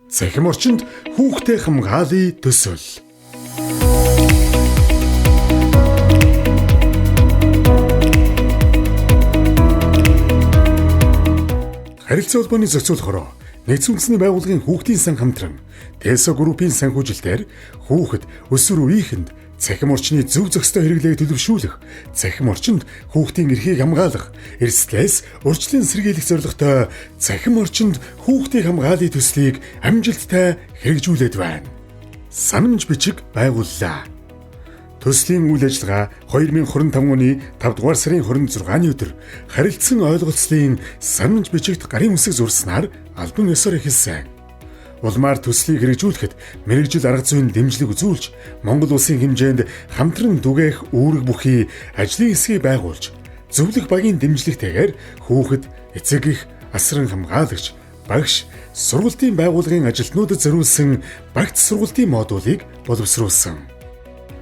Цахим орчинд хүүхдээ хамгаалъя төсөл. Харилцан холбооны зохицуулахоор Нэгдсэн Үндэсний байгууллагын хүүхдийн сан хамтран ТЭСО группийн санхүүжилтээр хүүхэд өсвөр үеийнхэнд цахим орчны зөв зохистой хэрэглээг төлөвшүүлэх, цахим орчинд хүүхдийн эрхийг хамгаалах, эрсдлээс урьдчилан сэргийлэх зорилготой цахим орчинд хүүхдийг хамгаалъя төслийг амжилттай хэрэгжүүлээд байна. Санамж бичиг байгууллаа. Төслийн үйл ажиллагаа 2025 оны 5 дугаар сарын 26-ны өдөр харилцан ойлголцлын санамж бичигт гарын үсэг зурснаар албан ёсоор эхэлсэн. Улмаар төслийг хэрэгжүүлэхэд мэргэжил арга зүйн дэмжлэг үзүүлж, Монгол улсын хэмжээнд хамтран түгээх үүрэг бүхий ажлын хэсгийг байгуулж, зөвлөх багийн дэмжлэгтэйгээр хүүхэд, эцэг эх, асран хамгаалагч, багш, сургуулийн байгууллагын ажилтнуудад зориулсан багц сургуулийн модулыг боловсруулсан.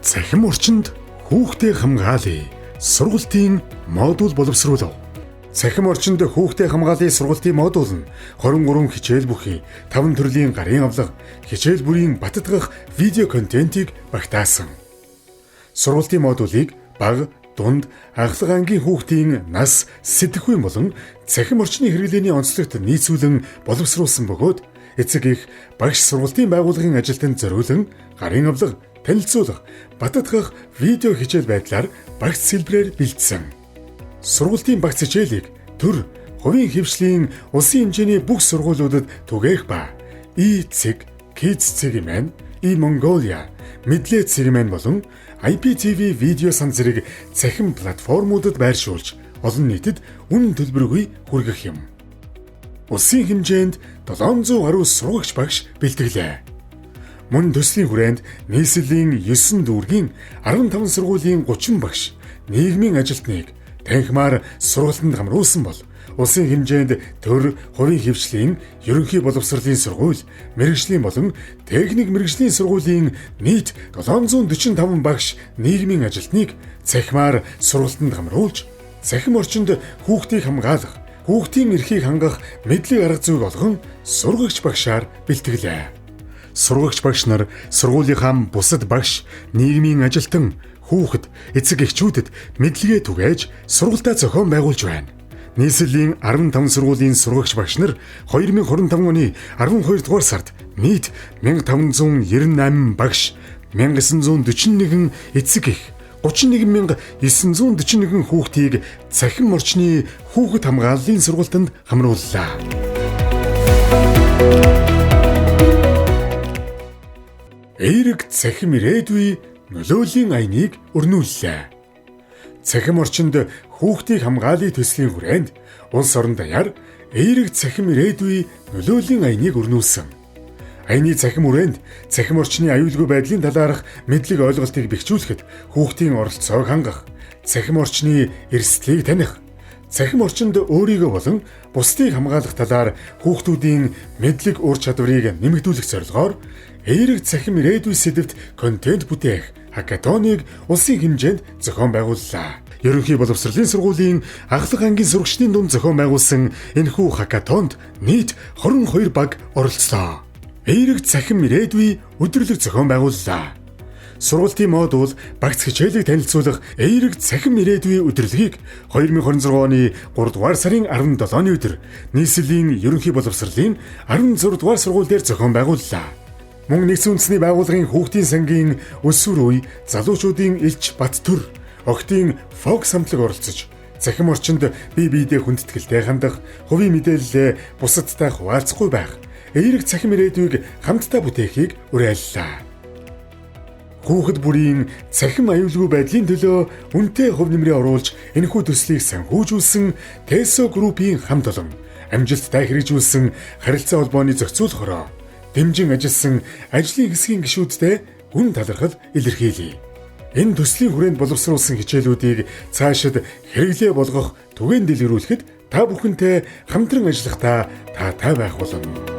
Цахим орчинд хүүхдээ хамгаалъя сургуулийн модуль боловсруулав. Цахим орчинд хүүхдээ хамгаалъя сургуулийн модуль нь 23 хичээл бүхий 5 төрлийн гарын авлага, хичээл бүрийн баттгах видео контентийг багтаасан. Сургуулийн модулийг бага, дунд, ахлах ангийн хүүхдийн нас, сэтгэхүйн болон цахим орчны хэрэглээний онцлогт нийцүүлэн боловсруулсан бөгөөд эцэг эх, багш, сургуулийн байгууллагын ажилтнанд зориулан гарын авлага, танилцуулах, баттгах видео хичээл байдлаар багц хэлбэрээр бэлдсэн. Сургуулийн багц хичээлийг төр, хувийн хэвшлийн улсын хэмжээний бүх сургуулиудад түгээх ба E-цэг, Kids цэг MN, E-Mongolia, Мэдлээ цэг MN болон IPTV видео сан зэрэг цахим платформудад байршуулж олон нийтэд үнэн төлбөргүй хүргэх юм. Улсын хэмжээнд 700 гаруй сургагч багш бэлтгэлээ. Мөн төслийн хүрээнд нийслэлийн 9 дүүргийн 15 сургуулийн 30 багш нийгмийн ажилтныг танхимаар сургалтанд хамруулсан бол улсын хэмжээнд төр, хувийн хэвшлийн, ерөнхий боловсролын сургууль, мэргэжлийн болон техник мэргэжлийн сургуулийн нийт 745 багш нийгмийн ажилтныг цахимаар сургалтанд хамруулж цахим орчинд хүүхдийг хамгаалах, хүүхдийн эрхийг хангах мэдлэг арга зүйг олгон сургагч багшаар бэлтгэлээ. Сургагч багш нар сургуулийнхаа бусад багш, нийгмийн ажилтан, хүүхэд, эцэг эхчүүдэд мэдлэгээ түгээж сургуультаа зохион байгуулж байна. Нийслэлийн 15 сургуулийн сургагч багш нар 2025 оны 12 дугаар сард нийт 1598 багш, 1941 эцэг эх, 31941 хүүхдийг цахим орчны хүүхэд хамгааллын сургалтанд хамрууллаа. Эерэг цахим ирээдүй нөлөөлийн аяныг өрнүүллээ. Цахим орчинд хүүхдийг хамгаалъя төслийн хүрээнд улс орон даяар эерэг цахим ирээдүй нөлөөлийн аяныг өрнүүлсэн. Аяны цахим хүрээнд цахим орчны аюулгүй байдлын талаарх мэдлэг ойлголтыг бэхжүүлэхэд хүүхдийн оролцоог хангах, цахим орчны эрсдлийг таних, цахим орчинд өөрийгөө болон бусдыг хамгаалах талаар хүүхдүүдийн мэдлэг ур чадварыг нэмэгдүүлэх зорилгоор эерэг цахим ирээдүй сэдэвт контент бүтээх хакатоныг улсын хэмжээнд зохион байгууллаа. Ерөнхий боловсролын сургуулийн ахлах ангийн сурагчдын дунд зохион байгуулсан энэхүү хакатонд нийт 22 баг оролцлоо. Эерэг цахим ирээдүй өдөрлөг зохион байгууллаа. Сургуулийн модуль багц хичээлийг танилцуулах эерэг цахим ирээдүй өдөрлөгийг 2026 оны 3 дугаар сарын 17-ны өдөр нийслэлийн ерөнхий боловсролын 16 дугаар сургууль дээр зохион байгууллаа. Мөн нэгдсэн үндэсний байгууллагын хүүхдийн сангийн өсвөр үе залуучуудын элч Баттүр охидын Fox хамтлаг оролцож цахим орчинд бие биедээ хүндэтгэлтэй хандах, хувийн мэдээллээ бусадтай хуваалцахгүй байх, эерэг цахим ирээдүйг хамтдаа бүтээхийг уриаллаа. Хүүхэд бүрийн цахим аюулгүй байдлын төлөө үнэтэй хувь нэмрээ оруулж энэхүү төслийг санхүүжүүлсэн ТЭСО группийн хамт олон амжилттай хэрэгжүүлсэн харилцан холбооны зохицуулахороо дэмжин ажилласан ажлын хэсгийн гишүүдтэй гүн талархал илэрхийлье. Энэ төслийн хүрээнд боловсруулсан хичээлүүдийг цаашид хэрэглээ болгох түгээн дэлгэрүүлэхэд та бүхэнтэй хамтран ажиллахдаа таатай байх болно.